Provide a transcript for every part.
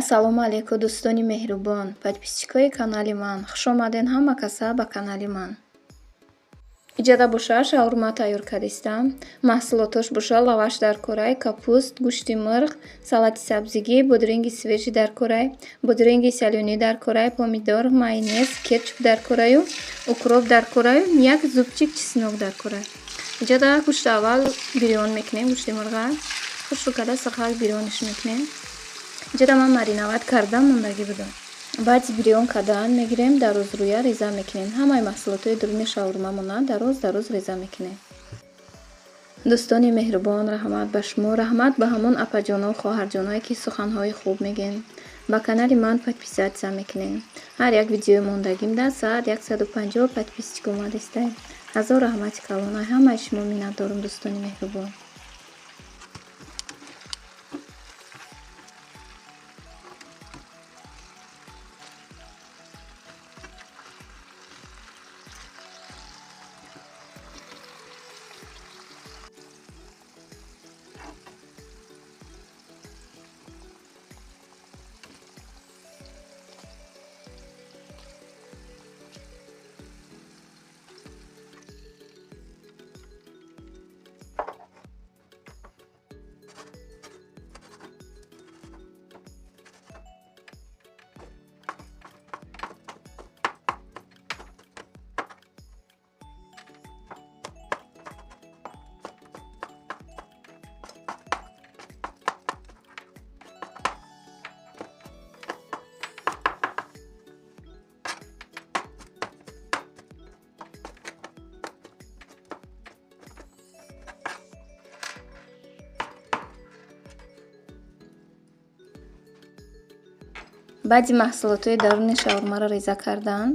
Ассалому алайкум, дӯстони меҳрубон, подписчикои канали ман. Хуш омаден ҳама каса ба канали ман. Иҷада боша шаурма тайёр кардистам. Маҳсулотош боша лаваш дар корай, капуст, гӯшти мурғ, салати сабзигӣ, бодринги свежий дар корай, бодринги солёный дар корай, помидор, майонез, кетчуп дар кораю, укроп дар кораю, як зубчик чеснок дар корай. Иҷада гӯшти аввал бирён мекунем, гӯшти мурға. Хушрӯ карда сахак бирёниш мекунем. Иҷада ман мариновать карда мондагӣ будам. Баъди бирён кардан мегирем, дарозрӯя реза мекунем. Ҳамаи маҳсулотҳои дуруни шаурмамона дароз дароз реза мекунем. Дӯстони меҳрубон, раҳмат ба шумо, раҳмат ба ҳамон апаҷоно, хоҳарҷоное, ки суханҳои хуб мегӯен. Ба канали ман подписаться мекунем. Ҳар як видеои мондагимда саат 150 подписчик омадистай. Ҳазор раҳмати калон. Ай ҳамаи шумо миннатдорум, дӯстони меҳрубон. Баъди маҳсулотҳои даруни шаурмаро реза кардан,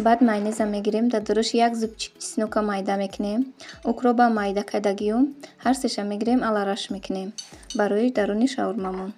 баъд майонеза мегирем, дар дуруш як зубчик чеснока майда мекунем, укропа майда кардагиюм, ҳар сеша мегирем, алараш мекунем барои даруни шаурмамон.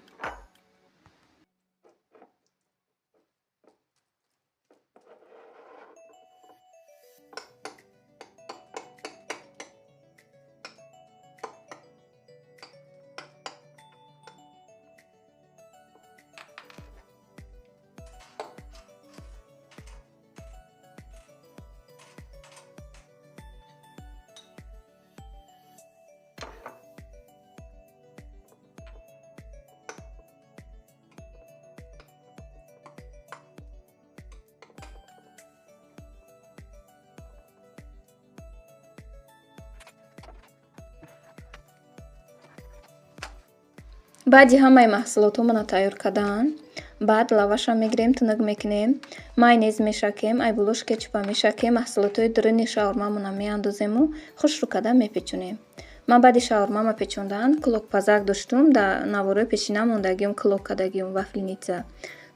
Баъди ҳамаи маҳсулотҳомона тайёр кардан, баъд лаваша мегирем, тунук мекунем, майонез мешакем, айбулош кетчупа мешакем, маҳсулотҳои дуруни шаурмамона меандозему хушрӯ карда мепечонем. Ман баъди шаурмама печондан клокпазак доштум, дар наворои пешина мондагиюм, клок кардагиюм вафельница.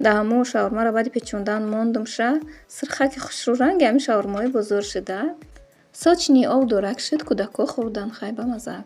Дар ҳамун шаурмаро баъди печондан мондумша, сирхаки хушрӯранги ҳамин шаурмаҳои бозор шуда. Сочный обдорак шуд, кӯдакҳо хӯрдан, хай бамаза.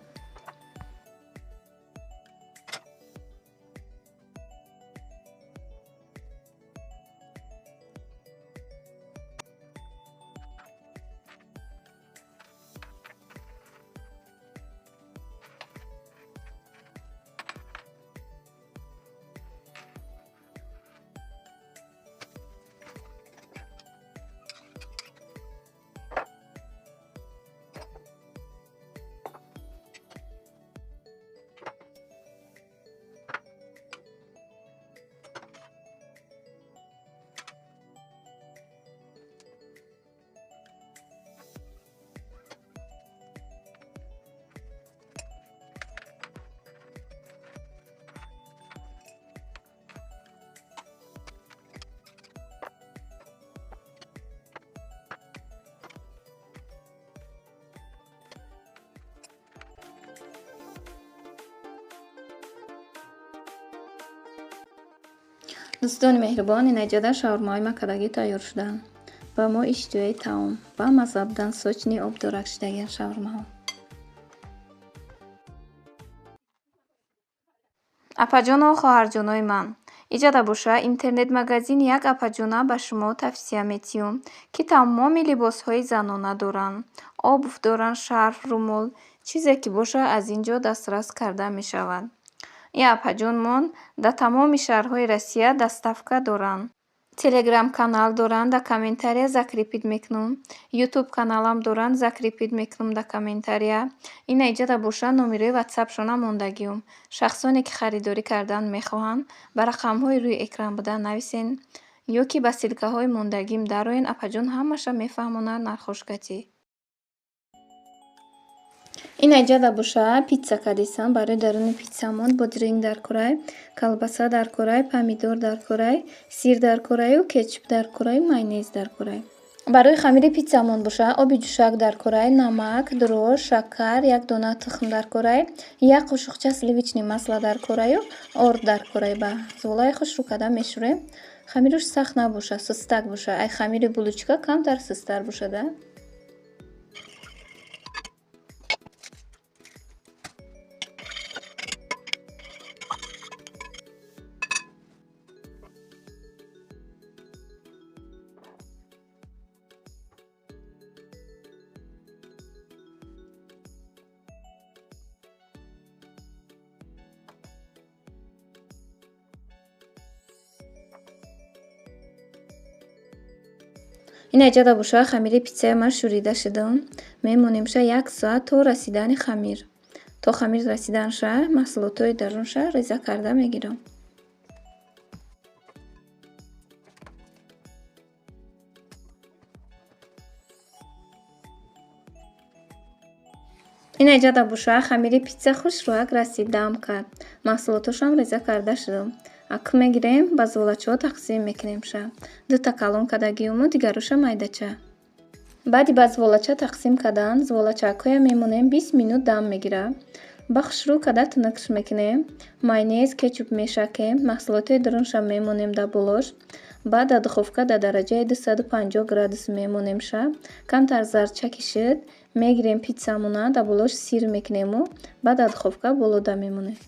Дӯстони меҳрубон, ин айҷода шаурмаҳои макадагӣ тайёр шуданд. Ба мо иштиҳои таом, ба мазза будан, сочный обдорак шудагиан шаурмаҳо. Апаҷону хоҳарҷонои ман, иҷада боша интернет-магазин як апаҷона ба шумо тавсия метиҳум, ки тамоми либосҳои занона доранд, обувь доранд, шарф, румол, чизе ки боша аз ин ҷо дастрас карда мешавад. И апаҷонмон дар тамоми шаҳрҳои Россия доставка доранд. Телеграм-канал доранд, дар комментария закрепить мекунам. Ютуб каналам доранд, закрепить мекунам дар комментария. Ина иҷода боша номерои ватсапшона мондагиём. Шахсоне ки харидорӣ кардан мехоҳанд, ба рақамҳои рӯи экран буда нависен ё ки ба ссылкаҳои мондагим дароен, апаҷон ҳамаша мефаҳмонад нархошкатӣ. Ина иҷода боша питса кардисам. Барои даруни питсамон бодринг дар курай, колбаса дар курай, помидор дар курай, сир дар кураю, кетчуп дар кураю, майонез дар курай. Барои хамири питсамон боша оби ҷӯшак дар курай, намак, дрожж, шакар, як дона тухм дар курай, як қошуқча сливочный масло дар кураю, орд дар курай. Ба золаи хушрӯ карда мешӯрем. Хамируш сахт набоша, сустак боша. Ай хамири булочка камтар сусттар бошада. Ина иҷода боша хамири питсаи ман шӯрида шудам. Мемонемша як соат то расидани хамир. То хамир расиданша маҳсулотҳои дарунша реза карда мегирам. Ина иҷода боша хамири питса хушрӯяк расид, дам кард. Маҳсулотҳошам реза карда шудам. Акн мегирем, ба золачаҳо тақсим мекунемша. Дута калон кардагиюму дигароша майдача. Баъди ба зволача тақсим кардан, зволачакҳоя мемонем 20 минут дам мегира. Ба хушрӯ карда тунукш мекунем. Майонез, кетчуп мешакем, маҳсулотҳои дарунша мемонем дар болош. Баъд дар духовка дар дараҷаи 250 градус мемонемша. Камтар зардча кишид, мегирем питсамона, дар болош сир мекунему, баъд дар духовка болода мемонем.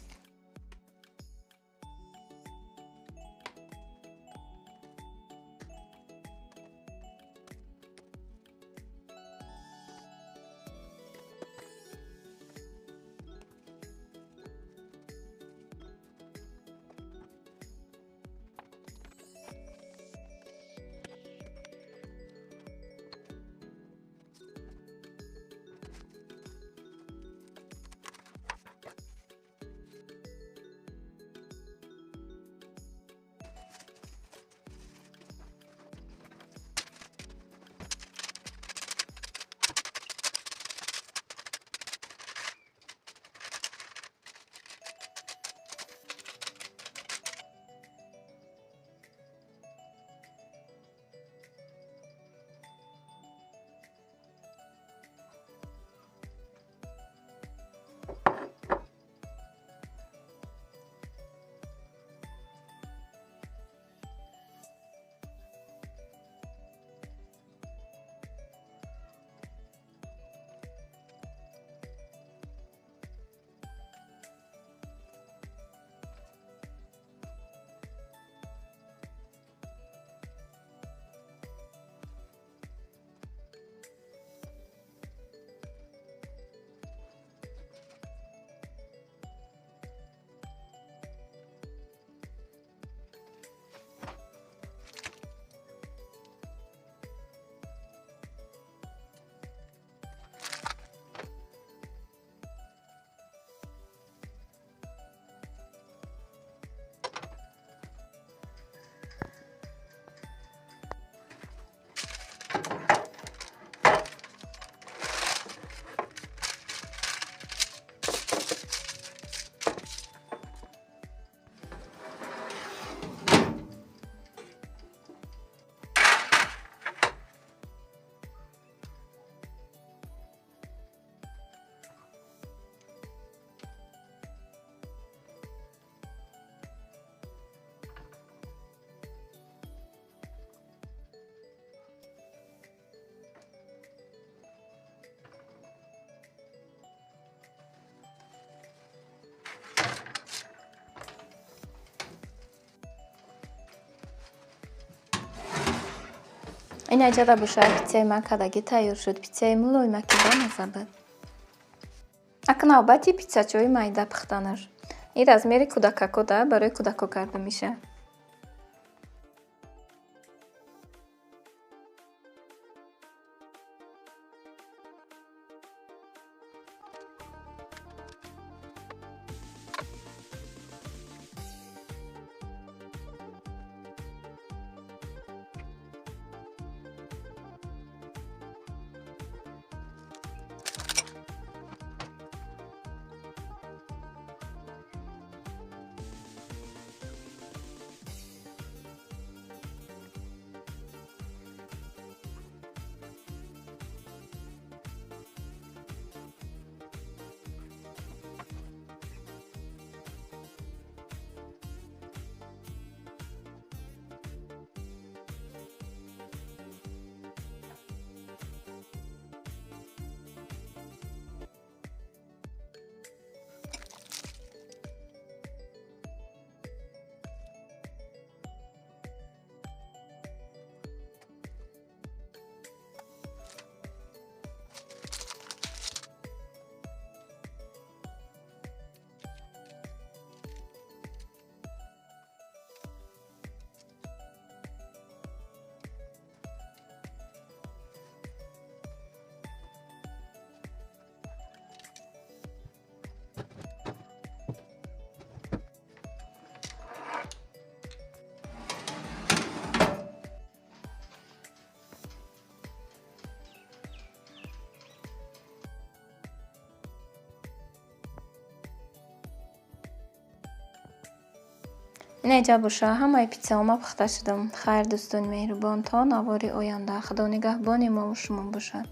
Ина иҷода боша питсаи ман кардагӣ тайёр шуд. Питсаи мулоимаки бамазза буд. Акн навбати питсачаҳои майда пухтанаш. Ин размери кӯдакако да, барои кӯдако карда мешавад. Инаҷа боша, ҳамаи питсаҳома пухта шудам. Хайр, дӯстони меҳрубон, то навори оянда. Худо нигаҳбони мову шумо бошад.